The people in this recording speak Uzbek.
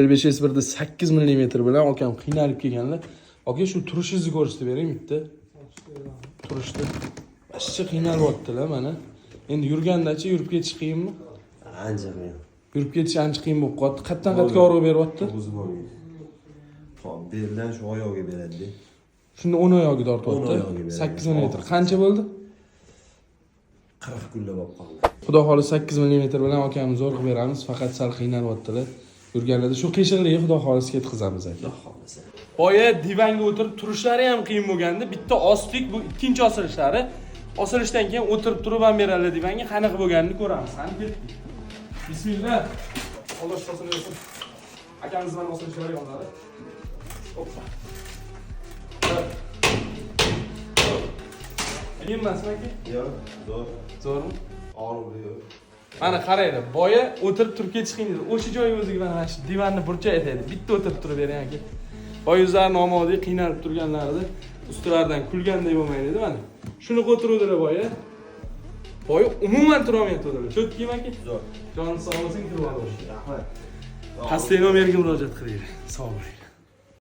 L5 S1 da 8 mm bilan akam qiynalib kelganlar. Aka, shu turishingizni ko'rsatib bering bitta. Turishdi. Вообще qiynalyaptilar mana. Endi yurgandachi, yurib ketish qiyinmi? Ancha qiyin. Yurib ketish ancha qiyin bo'lib qolyapti. Qayerdan qayerga og'riq beryapti? O'zi bo'lmaydi. Hop, beldan shu oyog'iga beradi. Shunda o'ng oyog'iga tortyapti. O'ng oyog'iga beradi. 8 mm. Qancha bo'ldi? 40 kunlab bo'lib qoldi. Xudo xohlasa, 8 mm bilan akamni zo'r qilib beramiz. Faqat sal qiynalyaptilar. Yurganlarda shu qiyshiqligi, xudo xohlasa, ketkazamiz, aka. Xudo xohlasa. Boya divanga o'tirib turishlari ham qiyin bo'lgandi. Bitta osdik, bu ikkinchi osilishlari. Osilishdan keyin o'tirib turib ham beradilar divanga, qanaqa bo'lganini ko'ramiz. Qani, ketdik. Bismillah. Alloh shifosini bersin. Akamiz mana osilish jarayonlari. Hoppa. Bir. Qiyin emasmi, aka? Yo'q, zo'r. Zo'rmi? Og'riq yo'q. Mana qaranglar, boya o'tirib turib ketish qiyin edi. O'sha joyi o'ziga mana shu divanni burchak aytaydi. Bitta o'tirib turib bering, aka. Boya yuzlarini olmadik, qiynalib turganlarida ustilaridan kulganday bo'lmaydi edi mana. Shuni o'tiruvdilar boya. Boya umuman turolmayotgandilar. Cho'tkimi, aka? Zo'r. Joningiz sog' bo'lsin, kirib olib. Rahmat. Pastdagi nomerga murojaat qilinglar. Sog' bo'ling.